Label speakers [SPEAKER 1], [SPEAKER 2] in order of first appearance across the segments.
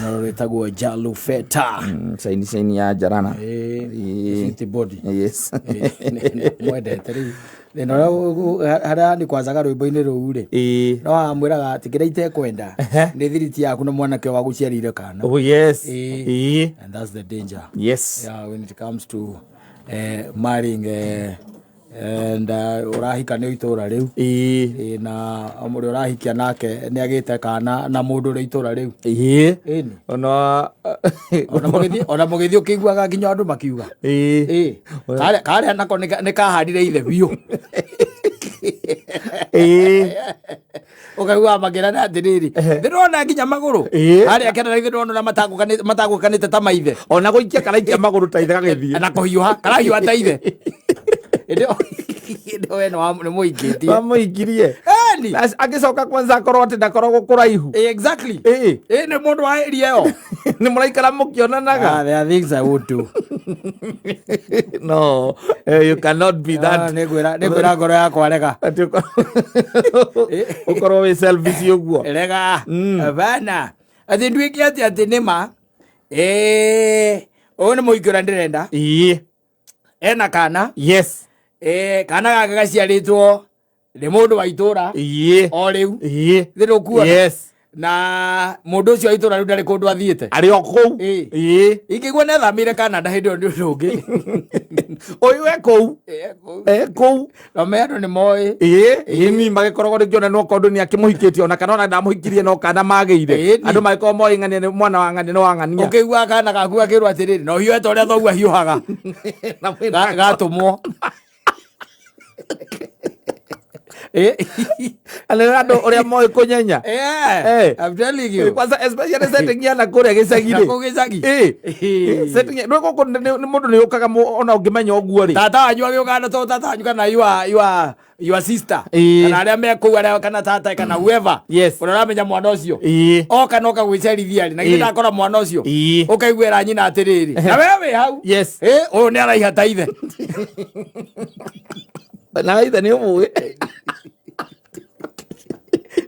[SPEAKER 1] Mũno rwĩtagwo Jalufeta.
[SPEAKER 2] Caini caini ya njarana.
[SPEAKER 1] City body.
[SPEAKER 2] Yes.
[SPEAKER 1] Mwendete rĩu. Thĩna ũrĩa harĩa nĩ kwanzaga rwĩmbo-inĩ rũu rĩ. No amwĩraga atĩ kĩrĩa itekwenda nĩ thiriti yaku na mwanake waguciarĩire kana.
[SPEAKER 2] Oh yes.
[SPEAKER 1] And that's the danger.
[SPEAKER 2] Yes.
[SPEAKER 1] Yeah, when it comes to marrying and ũrahika nĩ itũra rĩu. Na ũrĩa ũrahikia nake nĩ agĩte kana na mũndũ ũrĩa itũra rĩu. Ĩni.
[SPEAKER 2] Ona
[SPEAKER 1] Ona mũgĩthiĩ ũkĩiguaga nginya andũ makiuga. Karĩa nako nĩ kahandire ithe biũ. Ũkaigua makĩrana atĩrĩrĩ, ndĩrona nginya magũrũ. Harĩa kĩanda ithe ndĩrona matagũkanĩte ta maithe.
[SPEAKER 2] Ona gũikia karaikia magũrũ ta ithe gagĩthiĩ.
[SPEAKER 1] Na kũhiũha, karahiũha ta ithe. Ĩndĩ we nĩ mũingĩtie.
[SPEAKER 2] Wamũingirie.
[SPEAKER 1] Ĩni.
[SPEAKER 2] Agĩcoka kwanza akorwo atĩ ndakoragwo kũraihu.
[SPEAKER 1] Exactly. Ĩ nĩ mũndũ wa area ĩyo.
[SPEAKER 2] Nĩ mũraikara mũkĩonanaga.
[SPEAKER 1] Ah, there are things I would do.
[SPEAKER 2] No, you cannot be that.
[SPEAKER 1] Nĩ ngwĩra ngoro yakwa rega.
[SPEAKER 2] Atĩ ũkorwo wĩ selfish ũguo.
[SPEAKER 1] Rega. Bana. Atĩ nduĩke atĩ atĩ nĩ ma. Ũyũ nĩ mũhiki ũrĩa ndĩrenda. Ena kana.
[SPEAKER 2] Yes.
[SPEAKER 1] Kana gaka gaciarĩtwo nĩ mũndũ wa itũra. O rĩu. Thĩ ũkuona.
[SPEAKER 2] Yes.
[SPEAKER 1] Na mũndũ ũcio wa itũra rĩu ndarĩ kũndũ athiĩte.
[SPEAKER 2] Arĩ o kũu.
[SPEAKER 1] Ingĩigua nĩ athamĩire Canada hĩndĩ ĩyo nĩ ũndũ ũngĩ.
[SPEAKER 2] Ũyũ e kũu.
[SPEAKER 1] E kũu.
[SPEAKER 2] E kũu.
[SPEAKER 1] Na me andũ nĩ moĩ.
[SPEAKER 2] Ĩni magĩkoragwo rĩngĩ ona no kondũ nĩ akĩmũhikĩtie ona kana ona ndamũhikirie no kana magĩire. Andũ magĩkorwo moĩ ng'ania nĩ mwana wa ng'ania nĩ wa ng'ania.
[SPEAKER 1] Ũkĩigua kana gaku gakĩrwo atĩrĩrĩ, na ũhiũhe ta ũrĩa thoguo ahiũhaga.
[SPEAKER 2] Na mwĩna
[SPEAKER 1] Gatũmwo.
[SPEAKER 2] Nĩ andũ ũrĩa moĩ kũnyenya.
[SPEAKER 1] I'm telling you.
[SPEAKER 2] Kwanza especially setting ya na kũrĩa gĩcagi
[SPEAKER 1] Na
[SPEAKER 2] rĩ.
[SPEAKER 1] kũu gĩcagi.
[SPEAKER 2] Setting ya ndũĩ gũkũ nĩ mũndũ nĩ ũkaga ona ũngĩmenya ũguo rĩ.
[SPEAKER 1] Tata wanyu agĩũka na to tata wanyu kana your sister. Kana arĩa me kũu arĩa kana tata kana whoever.
[SPEAKER 2] Yes.
[SPEAKER 1] Ũrĩa ũramenya mwana ũcio. Oka na oka gwĩcerithia rĩ, na githĩ ndakora mwana ũcio. Ũkaiguĩra nyina atĩrĩrĩ. Na we wĩ hau.
[SPEAKER 2] Yes.
[SPEAKER 1] Ũyũ nĩ araiha ta ithe.
[SPEAKER 2] Na ithe nĩ ũmũĩ.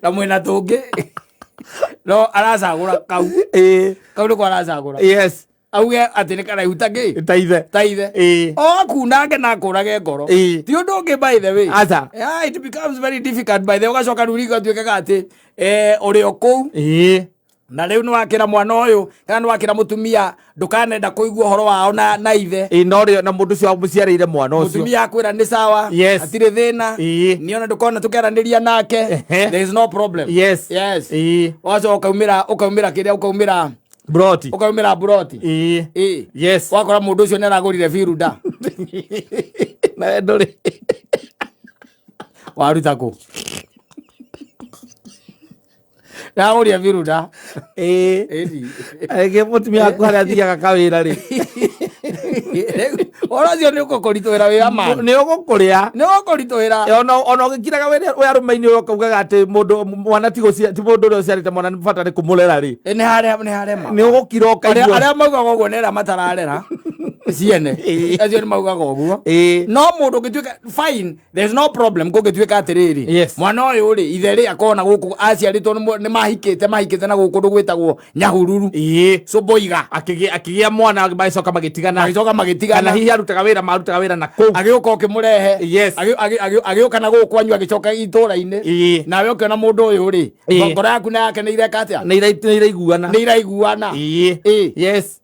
[SPEAKER 1] Na mwĩna tũngĩ. No aracagũra kau. Kau nĩko aracagũra.
[SPEAKER 2] Yes.
[SPEAKER 1] Auge atĩ nĩ karaihu ta kĩ?
[SPEAKER 2] Ta ithe.
[SPEAKER 1] Ta ithe. O akunange na akũrage ngoro. Ti ũndũ ũngĩ by the way.
[SPEAKER 2] Aca.
[SPEAKER 1] Yeah, it becomes very difficult by the way. Ũgacoka rĩu rĩngĩ ũgatuĩkaga atĩ ũrĩ o kũu. Na rĩu nĩ wakĩra mwana ũyũ kana nĩ wakĩra mũtumia ndũkanenda kũigua ũhoro wao na ithe.
[SPEAKER 2] No rĩo na mũndũ ũcio wamũciarĩire mwana ũcio.
[SPEAKER 1] Mũtumia akwĩra nĩ sawa.
[SPEAKER 2] Yes.
[SPEAKER 1] Hatirĩ thĩna. Nĩ ona ndũkona tũkĩaranĩria nake. There is no problem.
[SPEAKER 2] Yes.
[SPEAKER 1] Yes. Ũgacoka ũkaumĩra kĩrĩa ũkaumĩra
[SPEAKER 2] Broti.
[SPEAKER 1] Ũkaumĩra broti.
[SPEAKER 2] Yes.
[SPEAKER 1] Wakora mũndũ ũcio nĩ aragũrire biruda.
[SPEAKER 2] Na we ndũrĩ.
[SPEAKER 1] Waruta kũ? Ndagũria biruda. Ĩni.
[SPEAKER 2] Rĩngĩ mũtumia waku harĩa athiaga kawĩra rĩ.
[SPEAKER 1] Ũhoro ũcio nĩ ũgũkũritũhĩra wĩ amani.
[SPEAKER 2] Nĩ ũgũkũrĩa.
[SPEAKER 1] Nĩ ũgũkũritũhĩra.
[SPEAKER 2] Ona ũgĩkiraga wĩ arũme-inĩ ũyũ ũkaugaga atĩ mũndũ mwana ti gũcia- ti mũndũ ũrĩa ũciarĩte mwana nĩ bata nĩ kũmũrera rĩ.
[SPEAKER 1] Nĩ harĩa nĩ harema.
[SPEAKER 2] Nĩ ũgũkira ũkaigua.
[SPEAKER 1] Arĩa maugaga ũguo nĩ arĩa matararera ciene. Acio nĩ maugaga ũguo. No mũndũ ũngĩtuĩka fine, there's no problem kũngĩtuĩka atĩrĩrĩ.
[SPEAKER 2] Yes.
[SPEAKER 1] Mwana ũyũ rĩ, ithe rĩ akona gũkũ aciarĩtwo nĩ mahikĩte mahikĩte na gũkũ kũndũ gwĩtagwo Nyahururu. Cũmbũiga.
[SPEAKER 2] Akĩgĩa mwana magĩcoka magĩtigana.
[SPEAKER 1] Magĩcoka magĩtigana.
[SPEAKER 2] Kana hihi arutaga wĩra marutaga wĩra na kũu.
[SPEAKER 1] Agĩũka ũkĩmũrehe.
[SPEAKER 2] Yes.
[SPEAKER 1] Agĩũka na gũkũ kwanyu agĩcoka itũũra-inĩ. Nawe ũkĩona mũndũ ũyũ rĩ, ngoro yaku na yake nĩ ireka atĩa?
[SPEAKER 2] Nĩ iraiguana.
[SPEAKER 1] Nĩ iraiguana.
[SPEAKER 2] Yes.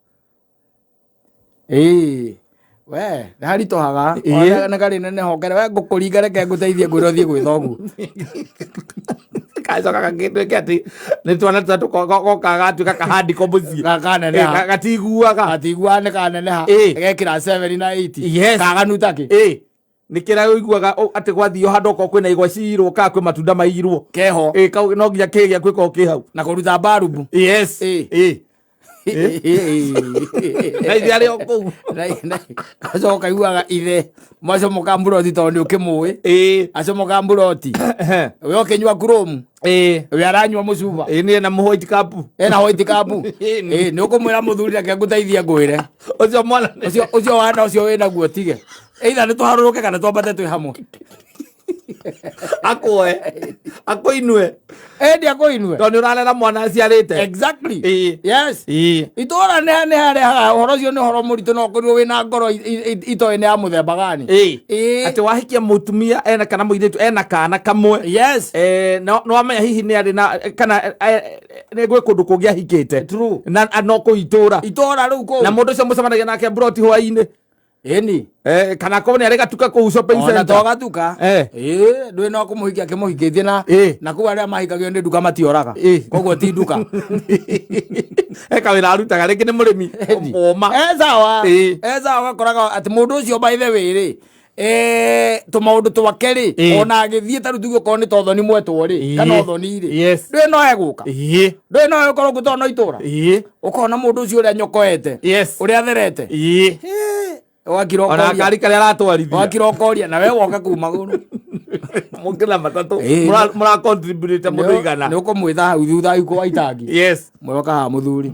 [SPEAKER 1] We, nĩ haritũhaga. Ona nĩ karĩ nene hongere. We ngũkũringa reke ngũteithie ngwĩre ũthiĩ gwĩ thoguo.
[SPEAKER 2] Gacoka gagĩtuĩke atĩ nĩ twana tũtatũ goka gatuĩka kahandiko mũciĩ.
[SPEAKER 1] Gakaneneha.
[SPEAKER 2] Gatiguaga.
[SPEAKER 1] Gatiguaga nĩ kaneneha. Gekĩra 7 na 8.
[SPEAKER 2] Yes.
[SPEAKER 1] Kaganu takĩ.
[SPEAKER 2] Nĩ kĩrĩa ũiguaga atĩ gwathio handũ okorwo kwĩna igwa ciirwo kana kwĩ matunda mairwo.
[SPEAKER 1] Keho.
[SPEAKER 2] Kau no nginya kĩĩ gĩaku gĩkorwo kĩ hau.
[SPEAKER 1] Na kũruta mbarubu.
[SPEAKER 2] Yes. Na ithe arĩ o kũu.
[SPEAKER 1] Gacoka iguaga ithe mwacomoka mburoti tondũ nĩ ũkĩmũĩ. Acomoka mburoti. We ũkĩnyua kuromu. We aranyua mũcuba.
[SPEAKER 2] Nĩ ena mũhwaiti cup.
[SPEAKER 1] Ena white cup. Nĩ ũkũmwĩra mũthuri reke ngũteithie ngwĩre.
[SPEAKER 2] Ũcio mwana
[SPEAKER 1] Ũcio wana ũcio wĩnaguo tige. Either nĩ tũharũrũke kana twambate twĩ hamwe.
[SPEAKER 2] Akwoe, akũinue.
[SPEAKER 1] Endi akũinue.
[SPEAKER 2] Tondũ nĩ ũrarera mwana aciarĩte.
[SPEAKER 1] Exactly.
[SPEAKER 2] Ĩĩ.
[SPEAKER 1] Yes.
[SPEAKER 2] Ĩĩ.
[SPEAKER 1] Itũra nĩ harehaga ũhoro ũcio, nĩ ũhoro mũritũ, no ũkorirwo wĩna ngoro itoĩ nĩ ya mũthemba gani.
[SPEAKER 2] Ĩĩ.
[SPEAKER 1] Ĩĩ.
[SPEAKER 2] Atĩ wahikia mũtumia ena kana mũirĩtu ena kana kamwe.
[SPEAKER 1] Yes.
[SPEAKER 2] No no wamenya hihi nĩ arĩ na kana nĩ gwĩ kũndũ kũngĩ ahikĩte.
[SPEAKER 1] True.
[SPEAKER 2] Na no kũu itũra.
[SPEAKER 1] Itũra rĩu kũu.
[SPEAKER 2] Na mũndũ ũcio mũcemanagia nake mburoti hwaĩ-inĩ.
[SPEAKER 1] Ĩni.
[SPEAKER 2] Kana akorwo nĩ arĩ gatuka kũu shopping
[SPEAKER 1] Ona
[SPEAKER 2] center.
[SPEAKER 1] to gatuka.
[SPEAKER 2] Eh.
[SPEAKER 1] Ĩĩ, ndũĩ no kũmũhikia akĩmũhikĩtie na
[SPEAKER 2] Ĩĩ.
[SPEAKER 1] na kũu arĩa mahikagio nĩ nduka matioraga.
[SPEAKER 2] Ĩĩ.
[SPEAKER 1] Koguo ti nduka.
[SPEAKER 2] He kawĩra arutaga, rĩngĩ nĩ mũrĩmi ũma.
[SPEAKER 1] E sawa.
[SPEAKER 2] Ĩĩ.
[SPEAKER 1] E sawa, ũgakoraga atĩ mũndũ ũcio, by the way rĩ, tũmaũndũ twake rĩ, ona agĩthiĩ ta rĩu tuge okorwo nĩ ta ũthoni mwetwo rĩ, kana ũthoni rĩ, ndũĩ no egũka, ndũĩ no egũkorwo kũ, tondũ no itũra, ũkona mũndũ ũcio ũrĩa nyokoete, ũrĩa atherete, wakira
[SPEAKER 2] Ona
[SPEAKER 1] ũkoria,
[SPEAKER 2] gakari karĩa aratwarithia.
[SPEAKER 1] Wakira ũkoria na we woka kuma gũrũ.
[SPEAKER 2] Mũkĩra matatũ.
[SPEAKER 1] Ĩĩ.
[SPEAKER 2] Mũra contribute mũndũ igana.
[SPEAKER 1] Nĩ ũkũmwĩta hau thutha ikũ wa itangi, mweoka haha mũthuri.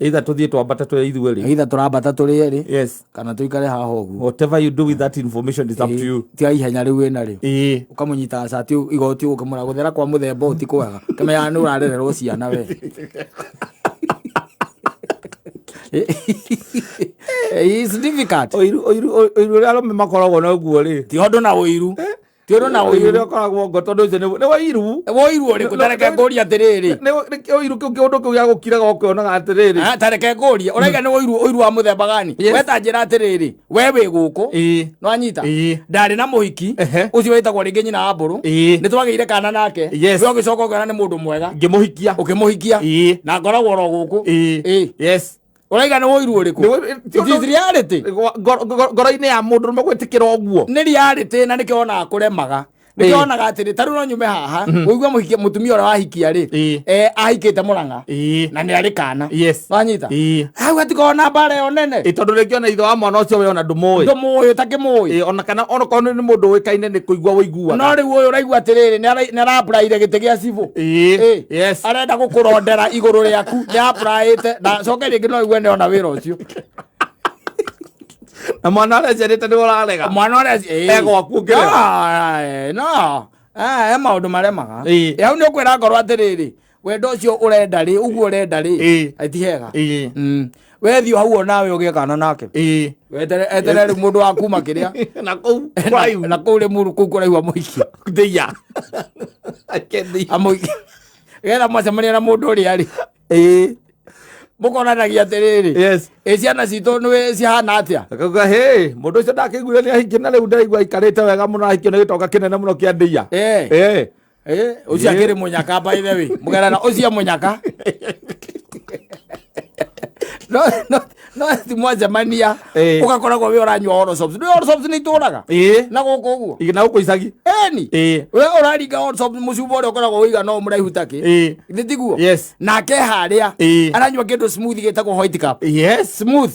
[SPEAKER 2] Either tũthiĩ twambate twĩ ithuerĩ.
[SPEAKER 1] Either tũrambata tũrĩ erĩ, kana tũikare haha ũguo.
[SPEAKER 2] Whatever you do with that information is up to you.
[SPEAKER 1] Tiga ihenya rĩu wĩna rĩo.
[SPEAKER 2] Ĩĩ.
[SPEAKER 1] Ũkamũnyitaga cati igoti, ũkĩmũra gũthera kwa mũthemba ũyũ ti kwega, kĩmenyaga nĩ ũrarererwo ciana we. It's difficult.
[SPEAKER 2] Ũiru, ũiru, ũiru ũrĩa arũme makoragwo naguo rĩ.
[SPEAKER 1] Ti ũndũ na ũiru, ti ũndũ na
[SPEAKER 2] Ũiru
[SPEAKER 1] ũiru.
[SPEAKER 2] ũrĩa ũkoragwo ngo tondũ ũcio nĩ ũiru.
[SPEAKER 1] Ũiru ũrĩkũ? Tareke ngũrie atĩrĩrĩ.
[SPEAKER 2] Nĩ ũiru kĩu, kĩũndũ kĩu gĩa gũkiraga ũkĩonaga atĩrĩrĩ.
[SPEAKER 1] Ah, tareke ngũrie, ũraiga nĩ ũiru, ũiru wa mũthemba gani?
[SPEAKER 2] Yes.
[SPEAKER 1] We ta njĩra atĩrĩrĩ, we wĩ gũkũ, nĩwanyita, ndarĩ na mũhiki, ũcio wĩtagwo rĩngĩ nyina wa mbũrũ, nĩ twagĩire kana nake. We ũgĩcoka ũkĩona nĩ mũndũ mwega.
[SPEAKER 2] Ngĩmũhikia.
[SPEAKER 1] Ũkĩmũhikia. Na ngoragwo oro gũkũ.
[SPEAKER 2] Ĩĩ. Yes.
[SPEAKER 1] Ũraiga nĩ ũiru ũrĩkũ?
[SPEAKER 2] Ti
[SPEAKER 1] It is reality.
[SPEAKER 2] Ngoro-inĩ ya mũndũ rũme gwĩtĩkĩra ũguo.
[SPEAKER 1] Nĩ reality, na nĩkĩo onaga kũremaga, nĩkĩo onaga atĩrĩ, ta rĩu no nyume haha ũigue mũhikia mũtumia ũrĩa wahikia rĩ, ahikĩte Mũrang'a, na nĩ arĩ kana. Wanyita? Hau hatikoragwo na mbara ĩyo nene.
[SPEAKER 2] Ĩĩ, tondũ rĩngĩ ona ithe wa mwana ũcio we ona ndũmũĩ.
[SPEAKER 1] Ndũmũĩ, ũtakĩmũĩ.
[SPEAKER 2] Ĩĩ, ona kana onakorwo nĩ mũndũ ũĩkaine nĩ kũigua ũiguaga.
[SPEAKER 1] No rĩu ũyũ ũraigua atĩrĩrĩ, nĩ ara-applyire gĩtĩ gĩa cibũ.
[SPEAKER 2] Ĩĩ. Yes.
[SPEAKER 1] Arenda gũkũrondera igũrũ rĩaku, nĩ applyĩte, na coke rĩngĩ no igue nĩ ona wĩra ũcio.
[SPEAKER 2] Na mwana ũrĩa aciarĩte nĩ ũrarega.
[SPEAKER 1] Mwana ũrĩa
[SPEAKER 2] E gwaku ũkĩrera.
[SPEAKER 1] No, no. He maũndũ maremaga. Hau nĩ ũkwĩra ngoro atĩrĩrĩ, wendo ũcio ũrenda rĩ, ũguo ũrenda rĩ, ti hega. Wethiĩ hau onawe ũgĩe kana nake. Wetere, etere rĩu mũndũ wa kuma kĩrĩa
[SPEAKER 2] Na kũu kũraihu.
[SPEAKER 1] Na kũu Rĩmuru, kũu kũraihu, amũikie.
[SPEAKER 2] Ndĩia. Akendĩia.
[SPEAKER 1] Amũikie getha mwacemania na mũndũ ũrĩa rĩ, mũkonanagia atĩrĩrĩ, ĩ ciana citũ nĩ cihana atĩa?
[SPEAKER 2] Akauga hĩ, mũndũ ũcio ndakĩiguire nĩ ahikie, na rĩu ndĩraigua aikarĩte wega mũno, ahikio nĩ gĩtonga kĩnene mũno kĩa ndĩia.
[SPEAKER 1] Ũcio akĩrĩ mũnyaka, by the way, mũgerana ũcio mũnyaka, no ti mwacemania, ũgakoragwo wĩ ũranyua Allsops. Ndũĩ Allsops nĩ itũraga na gũkũ ũguo?
[SPEAKER 2] Na gũkũ icagi.
[SPEAKER 1] Eni. We ũraringa Allsops, mũcuba ũrĩa ũkoragwo ũigana ũũ mũraihu takĩ. Githĩ tiguo?
[SPEAKER 2] Yes.
[SPEAKER 1] Nake harĩa aranyua kĩndũ smoothie gĩtagwo White Cup. Smooth.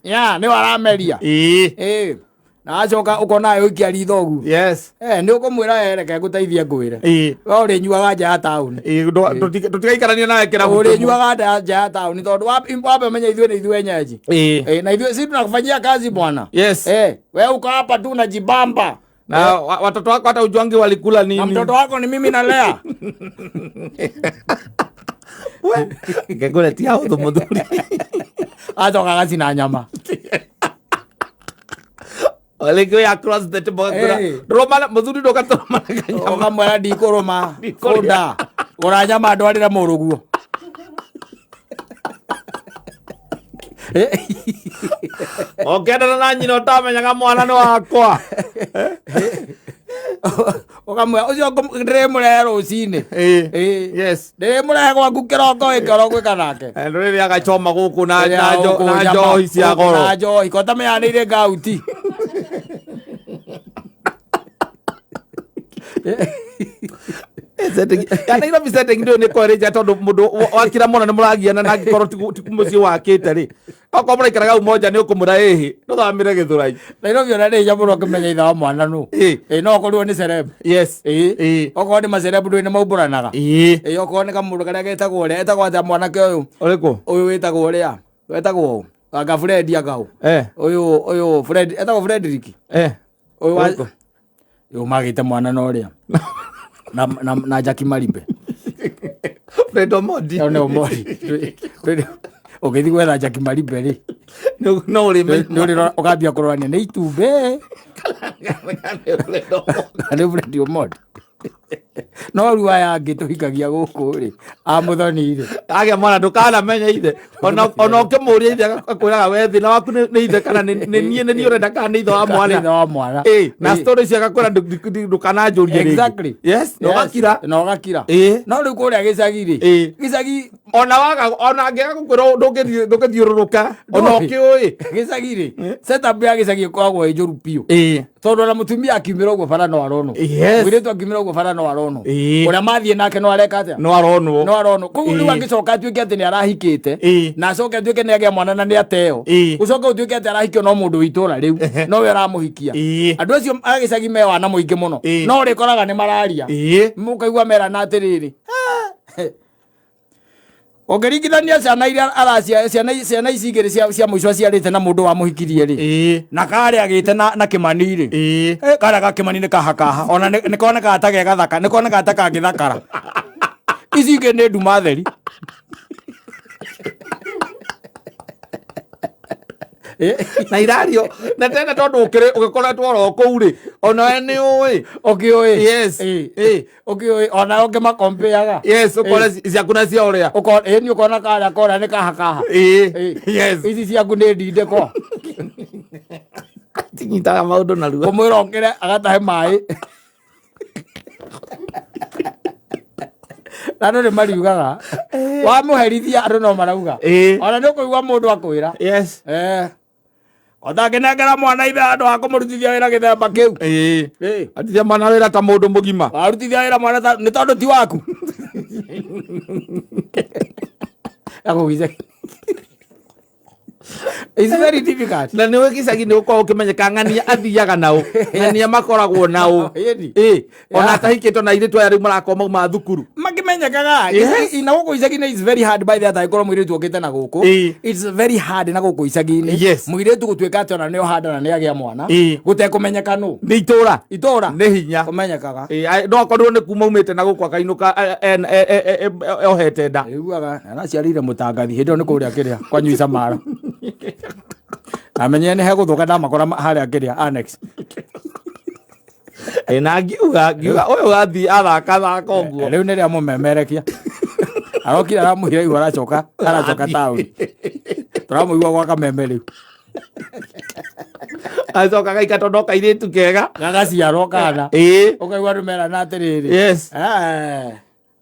[SPEAKER 1] Ya nĩwe arameria.
[SPEAKER 2] Ĩĩ.
[SPEAKER 1] Na acoka ũkona ũikia ritho ũguo. Nĩ ũkũmwĩra, reke ngũteithie ngwĩre. We ũrĩnyuaga nja ya taũni.
[SPEAKER 2] Ĩĩ, tũtigaikarania nawe kĩrabu.
[SPEAKER 1] Ũrĩnyuaga nja ya taũni, tondũ wambe ũmenye ithuĩ nĩ ithuĩ wenyeji. Na ithuĩ si tunakufanyia kazi, bwana. We uko hapa tu unajibamba.
[SPEAKER 2] Na watoto wako hata ujuangi walikula nini.
[SPEAKER 1] Na mtoto wako ni mimi nalea.
[SPEAKER 2] Ngekũre ti ahũthũ mũthuri.
[SPEAKER 1] Acoka agacina nyama.
[SPEAKER 2] Rĩngĩ across the table gakũra. Ndũrũmana mũthuri, ndũgatũrũmana kanyama.
[SPEAKER 1] Ũkamwĩra ndikũrũma.
[SPEAKER 2] Ndikũrĩa.
[SPEAKER 1] Bunda gũra nyama ndwarĩre mũrũguo.
[SPEAKER 2] Ũkĩendana na nyina ũtamenyaga mwana nĩ wakwa.
[SPEAKER 1] Ũkamwĩra ũcio ndĩrĩmũrehe rũcinĩ. Ndĩrĩmũrehe gwaku kĩroko ĩkĩoro gwĩka nake.
[SPEAKER 2] Ndũrĩrĩaga choma gũkũ na njohi cia goro.
[SPEAKER 1] Na njohi ko tamenyanĩire ngauti.
[SPEAKER 2] Ya Nairobi setting ndå nä kwerä tondå må ndå wakira må no nä må ragiana, na angä korwo ti må ciä wakä te rä, okorwo må raikaraga umoja nä å kå må ra ä ndå thamä re gä thå rai.
[SPEAKER 1] Nairobi ona nĩ hinya mũno ũkĩmenya ithe wa mwana nũ. Ĩ, no ũkorirwo nĩ celeb. Ĩ, okorwo nĩ maceleb, ndũĩ nĩ maumbũranaga. Ĩ, okorwo nĩ kamũndũ karĩa getagwo ũrĩa etagwo atĩa, mwanake ũyũ,
[SPEAKER 2] Ũrĩkũ?
[SPEAKER 1] Ũyũ wĩtagwo ũrĩa wetagwo ũ? Anga Fred, anga ũ? Ũyũ Fred, etagwo Frederick. Ũyũ wa
[SPEAKER 2] Ũrĩkũ?
[SPEAKER 1] Ũmagĩte mwana na ũrĩa na Jackie Maribe.
[SPEAKER 2] Fred Omondi.
[SPEAKER 1] Nĩ Omondi. Ũgĩthiĩ gwetha Jackie Maribe rĩ,
[SPEAKER 2] no ũrĩme
[SPEAKER 1] nĩ ũrĩ ũkambia kũrorania nĩ itumbĩ nĩ Fred Omondi. No rĩu aya angĩ tũhikagia gũkũ rĩ, a Mũthoni rĩ,
[SPEAKER 2] agĩa mwana ndũkanamenya ithe, ona ũkĩmũria ithe akwĩraga we thĩna waku nĩ ithe kana nĩ niĩ, nĩ niĩ ũrenda kana nĩ ithe wa mwana.
[SPEAKER 1] Ithe wa mwana.
[SPEAKER 2] Na story cia agakwĩra ndũkananjũrie rĩngĩ.
[SPEAKER 1] Exactly.
[SPEAKER 2] Yes, na ũgakira.
[SPEAKER 1] Na ũgakira. No rĩu kũrĩa gĩcagi rĩ, gĩcagi
[SPEAKER 2] ona waga ona angĩaga gũkwĩra ndũngĩthiũrũrũka ona ũkĩũĩ.
[SPEAKER 1] Gĩcagi rĩ, setup ya gĩcagi ĩkoragwo ĩ njũru biũ. Tondũ ona mũtumia akiumĩra ũguo bara no aronwo. Mũirĩtu akiumĩra ũguo bara no aronwo. Ũrĩa mathiĩ nake no areka atĩa?
[SPEAKER 2] No aronwo.
[SPEAKER 1] No aronwo. Koguo rĩu angĩcoka atuĩke atĩ nĩ arahikĩte, na acoke atuĩke nĩ agĩa mwana na nĩ ateo, ũcoke ũtuĩke atĩ arahikio no mũndũ wa itũra rĩu, nowe ũramũhikia. Andũ acio a gĩcagi me wana mũingĩ mũno. No ũrĩkoraga nĩ mararia. Mũkaigua merana atĩrĩrĩ, ũngĩringithania ciana iria aracia, ciana ici igĩrĩ cia mũico aciarĩte na mũndũ wamũhikirie rĩ, na karĩa agĩte na Kĩmani rĩ, karĩa ga Kĩmani nĩ kaha kaha, ona nĩ konekaga ta ge gathaka, nĩ konekaga ta kangĩthakara. Ici ingĩ nĩ nduma theri.
[SPEAKER 2] Na irario na tena tondũ ũgĩkoretwo oro kũu rĩ, ona we nĩ ũĩ.
[SPEAKER 1] Ũkĩũĩ.
[SPEAKER 2] Yes.
[SPEAKER 1] Ũkĩũĩ, ona ũngĩmakompeaga.
[SPEAKER 2] Yes, ũkore ciaku na cia ũrĩa.
[SPEAKER 1] Ĩni ũkona karĩa kora nĩ kaha kaha.
[SPEAKER 2] Yes.
[SPEAKER 1] Ici ciaku nĩ ndinde kwa.
[SPEAKER 2] Tinyitaga maũndũ narua.
[SPEAKER 1] Kũmwĩra okĩre agatahe maĩ. Na andũ nĩ mariugaga. Wamũherithia andũ no marauga. Ona nĩ ũkũigua mũndũ akwĩra.
[SPEAKER 2] Yes.
[SPEAKER 1] Ũtangĩnengera mwana ithe handũ ha kũmũrutithia wĩra gĩthemba kĩu.
[SPEAKER 2] Atithia mwana wĩra ta mũndũ mũgima.
[SPEAKER 1] Warutithia wĩra mwana ta, nĩ tondũ ti waku. Akũgice. It's very difficult.
[SPEAKER 2] Na nĩ ũĩ gĩcagi nĩ ũkoragwo ũkĩmenyeka ng'ania athiaga nao, ng'ania makoragwo nao.
[SPEAKER 1] Ĩni.
[SPEAKER 2] Ona atahikĩtwo na airĩtu aya rĩu marakorwo mauma thukuru.
[SPEAKER 1] Makĩmenyekaga.
[SPEAKER 2] Yes.
[SPEAKER 1] Na gũkũ icagi-inĩ it's very hard by the way angĩkorwo mũirĩtu okĩte na gũkũ. It's very hard na gũkũ icagi-inĩ.
[SPEAKER 2] Yes.
[SPEAKER 1] Mũirĩtu gũtuĩka atĩ ona nĩ ohanda na nĩ agĩa mwana. Gũtekũmenyeka nũ.
[SPEAKER 2] Nĩ itũra.
[SPEAKER 1] Itũra.
[SPEAKER 2] Nĩ hinya.
[SPEAKER 1] Kũmenyekaga.
[SPEAKER 2] No akorirwo nĩ kuma umĩte na gũkũ akainũka ohete nda.
[SPEAKER 1] Iguaga araciarĩire mũtangathi hĩndĩ ĩyo nĩ kũrĩa kĩrĩa kwa Nyuica Mara. Amenyire nĩ hegũthũka ndamakora harĩa kĩrĩa annex.
[SPEAKER 2] Na ngiuga ũyũ athiĩ athaka thaka ũguo.
[SPEAKER 1] Rĩu nĩrĩa mũmemerekia. Arokire aramũhira igua aracoka taũni. Tũramũigua gwa kameme rĩu.
[SPEAKER 2] Acoka gaika tondũ kairĩtu kega.
[SPEAKER 1] Gagaciarwo kana. Ũkaigua andũ merana atĩrĩrĩ.
[SPEAKER 2] Yes.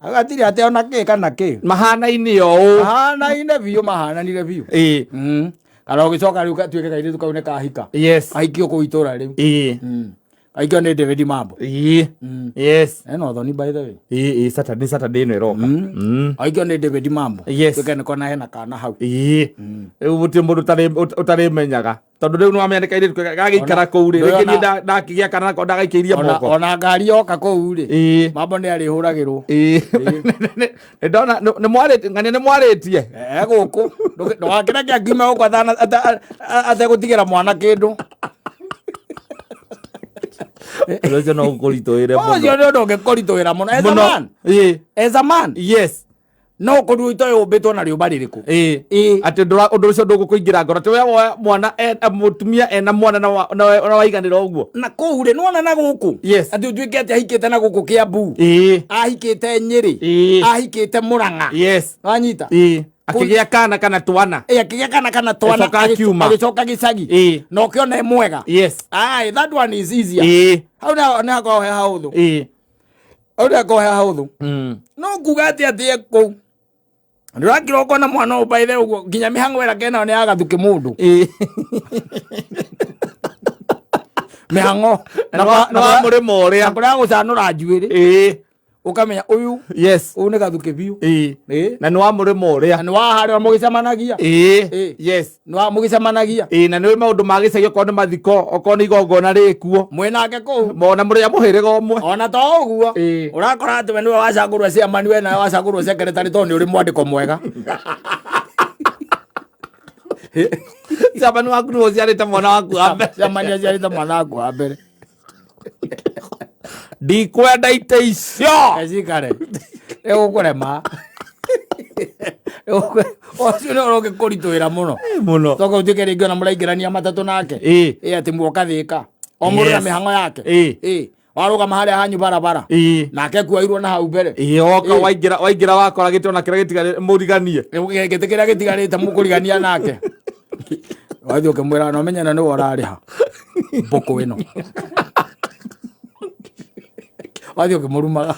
[SPEAKER 1] Agatirĩ atĩ ona kĩ kana kĩ.
[SPEAKER 2] Mahanaine o ũũ.
[SPEAKER 1] Mahanaine biũ, mahananire biũ. Kana ũgĩcoka rĩu gatuĩke kairĩtu kau nĩ kahika.
[SPEAKER 2] Yes.
[SPEAKER 1] Kahikio kũu itũra rĩu. Kahikio nĩ David Mambo.
[SPEAKER 2] Yes.
[SPEAKER 1] Ena ũthoni by the way.
[SPEAKER 2] Saturday, Saturday ĩno ĩroka.
[SPEAKER 1] Kahikio nĩ David Mambo.
[SPEAKER 2] Yes.
[SPEAKER 1] Tuĩke nĩ kona hena kana hau.
[SPEAKER 2] Rĩu gũtirĩ mũndũ ũtarĩmenyaga. Tondũ rĩu nĩwamenya nĩ kairĩtu gagĩikara kũu rĩ, rĩngĩ niĩ ndakĩgĩa kana nako ndagaikĩirie moko.
[SPEAKER 1] Ona ngari yoka kũu rĩ, Mambo nĩ arĩhũragĩrwo.
[SPEAKER 2] Nĩ ndona, nĩ mwarĩtie, ng'ania nĩ mwarĩtie.
[SPEAKER 1] Gũkũ. Ndũgakĩreke akiume gũkũ ategũtigĩra mwana kĩndũ.
[SPEAKER 2] Ũndũ ũcio no ũkũritũhĩre mũno.
[SPEAKER 1] Ũcio nĩ ũndũ ũngĩkũritũhĩra mũno. As a
[SPEAKER 2] Mũno.
[SPEAKER 1] man. As a man.
[SPEAKER 2] Yes.
[SPEAKER 1] No ũkorirwo itoĩ ũmbĩtwo na rĩũmba rĩrĩkũ.
[SPEAKER 2] Atĩ ũndũ ũcio ndũgũkũingĩra ngoro. Atĩ we woya mwana, mũtumia ena mwana na waiganĩra ũguo.
[SPEAKER 1] Na kũu rĩ, nĩwona na gũkũ?
[SPEAKER 2] Yes.
[SPEAKER 1] Atĩ ũtuĩke atĩ ahikĩte na gũkũ Kiambu. Ahikĩte Nyĩrĩ. Ahikĩte Mũrang'a.
[SPEAKER 2] Yes.
[SPEAKER 1] Wanyita?
[SPEAKER 2] Akĩgĩa kana kana twana.
[SPEAKER 1] Akĩgĩa kana kana twana.
[SPEAKER 2] Agĩcoka akiuma.
[SPEAKER 1] Agĩcoka gĩcagi. Na ũkĩona e mwega.
[SPEAKER 2] Yes.
[SPEAKER 1] Aye, that one is easier. Hau nĩ hakoragwo he haũthũ. Hau nĩ hakoragwo he haũthũ. No kuga atĩ atĩ e kũu. Ndũrakira ũkona mwana ũyũ by the way ũguo nginya mĩhang'o ĩrĩa kenayo nĩ ya gathukĩ mũndũ. Mĩhang'o.
[SPEAKER 2] Na wa mũrĩmo ũrĩa.
[SPEAKER 1] Na kũrĩa gũcanũra njuĩrĩ. Ũkamenya ũyũ.
[SPEAKER 2] Yes.
[SPEAKER 1] Ũyũ nĩ gathukĩ biũ.
[SPEAKER 2] Na nĩ wa mũrĩmo ũrĩa.
[SPEAKER 1] Na nĩ wa harĩa mũgĩcemanagia.
[SPEAKER 2] Yes.
[SPEAKER 1] Nĩ wa mũgĩcemanagia.
[SPEAKER 2] Na nĩ maũndũ ma gĩcagi okorwo nĩ mathiko, okorwo nĩ igongona rĩkuo.
[SPEAKER 1] Mwĩnake kũu.
[SPEAKER 2] Ona mũrĩ a mũhĩrĩga ũmwe.
[SPEAKER 1] Ona to ũguo. Ũrakora atĩ we nĩwe wacagũrwo chairman, we nawe wacagũrwo secretary tondũ nĩ ũrĩ mwandĩko mwega.
[SPEAKER 2] Chairman waku nĩwe ũciarĩte mwana waku wa mbere.
[SPEAKER 1] Chairman aciarĩte mwana waku wa mbere.
[SPEAKER 2] Ndikwenda itĩ icio.
[SPEAKER 1] Ecikare ĩgũkũrema. Ũcio nĩ ũhoro ũngĩkũritũhĩra mũno.
[SPEAKER 2] Mũno.
[SPEAKER 1] Toka ũtuĩke rĩngĩ ona mũraingĩrania matatũ nake. Ĩ atĩ muoka thĩka o mũndũ na mĩhang'o yake. Ĩ warũgama harĩa hanyu barabara, nake kuoirwo na hau mbere.
[SPEAKER 2] Ĩ woka waingĩra wakora gĩtĩ ona kĩrĩa gĩtigarĩte mũriganie.
[SPEAKER 1] Gĩtĩ kĩrĩa gĩtigarĩte mũkũrigania nake, wathiĩ ũkĩmwĩra no menye na nĩwe ũrarĩha mbũkũ ĩno, wathiĩ ũkĩmũrumaga.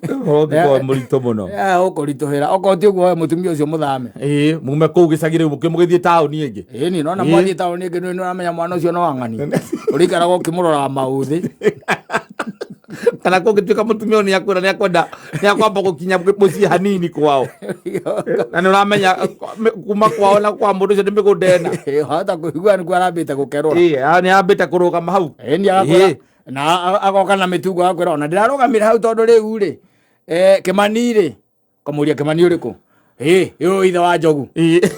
[SPEAKER 2] Ũhoro ũngĩkorwo mũritũ mũno.
[SPEAKER 1] Ũkũritũhĩra okorwo ti ũguo, we mũtumia ũcio mũthame.
[SPEAKER 2] Ĩ mume kũu gĩcagi rĩu mũgĩthiĩ taũni ĩngĩ.
[SPEAKER 1] Ĩni nona mwathiĩ taũni ĩngĩ, nĩ ũramenya mwana ũcio no ang'ani ũrĩikaraga ũkĩmũroraga maũthĩ.
[SPEAKER 2] Kana kũngĩtuĩka mũtumia ũyũ nĩakwĩra nĩakwenda nĩakwamba gũkinya mũciĩ hanini kwao, na nĩ ũramenya kuma kwao na kwa mũndũ ũcio nĩ mĩgũnda ĩna.
[SPEAKER 1] Hota kũigua nĩkuo arambĩte gũkerũra.
[SPEAKER 2] Ĩ nĩambĩte kũrũgama hau.
[SPEAKER 1] Ĩni agakwĩra na agoka na mĩtungo, agakwĩra ona ndĩrarũgamire hau tondũ rĩu rĩ Kĩmani rĩ, kamũria Kĩmani ũrĩkũ? Ĩ ũyũ ithe wa Njogu.
[SPEAKER 2] Ĩ.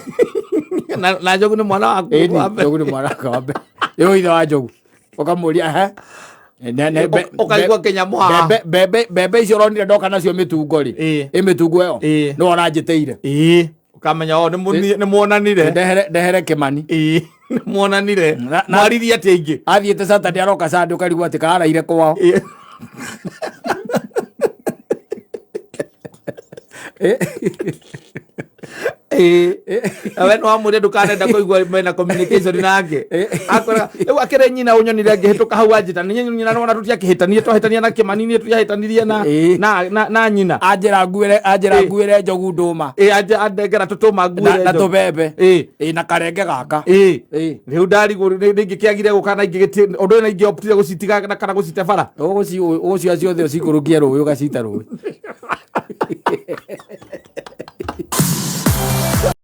[SPEAKER 2] Na Njogu nĩ mwana waku
[SPEAKER 1] Ĩni
[SPEAKER 2] wa mbere.
[SPEAKER 1] Njogu nĩ mwana wakwa wa mbere. Ũyũ ithe wa Njogu, ũkamũria ehe.
[SPEAKER 2] Ũkaigua kĩnyamũ haha.
[SPEAKER 1] Mbembe icio ũronire ndoka nacio mĩtungo rĩ, ĩ mĩtungo ĩyo nĩwe ũranjĩtĩire.
[SPEAKER 2] Ĩ ũkamenya o nĩ muonanire.
[SPEAKER 1] Ndehere Kĩmani.
[SPEAKER 2] Ĩ nĩ muonanire. Mwaririe atĩa ingĩ?
[SPEAKER 1] Athiĩte Saturday, aroka Sunday, ũkarigwo atĩ kaaraire kwao.
[SPEAKER 2] Ĩ nawe nĩ wamwĩre ndũkanenda kũigua mena communication nake, akwĩra rĩu akĩrĩ nyina ũnyonire ngĩhĩtũka hau anjĩta nĩ nyina, nĩwona tũtiakĩhĩtania, twahĩtania na Kĩmani, niĩ tũtiahĩtanirie na na nyina.
[SPEAKER 1] Anjĩra nguĩre Njogu ndũma.
[SPEAKER 2] Ĩ andengera tũtũma nguĩre
[SPEAKER 1] na
[SPEAKER 2] Njogu.
[SPEAKER 1] Tũbembe. Ĩ na karenge gaka.
[SPEAKER 2] Ĩ rĩu ndarigwo rĩngĩkĩagire gũka na ingĩgĩti ũndũ ũyũ na ingĩoptire gũcitiga na kana gũcite bara.
[SPEAKER 1] Ũgũcioa ciothe ũcikũrũkie rũĩ, ũgacita rũĩ.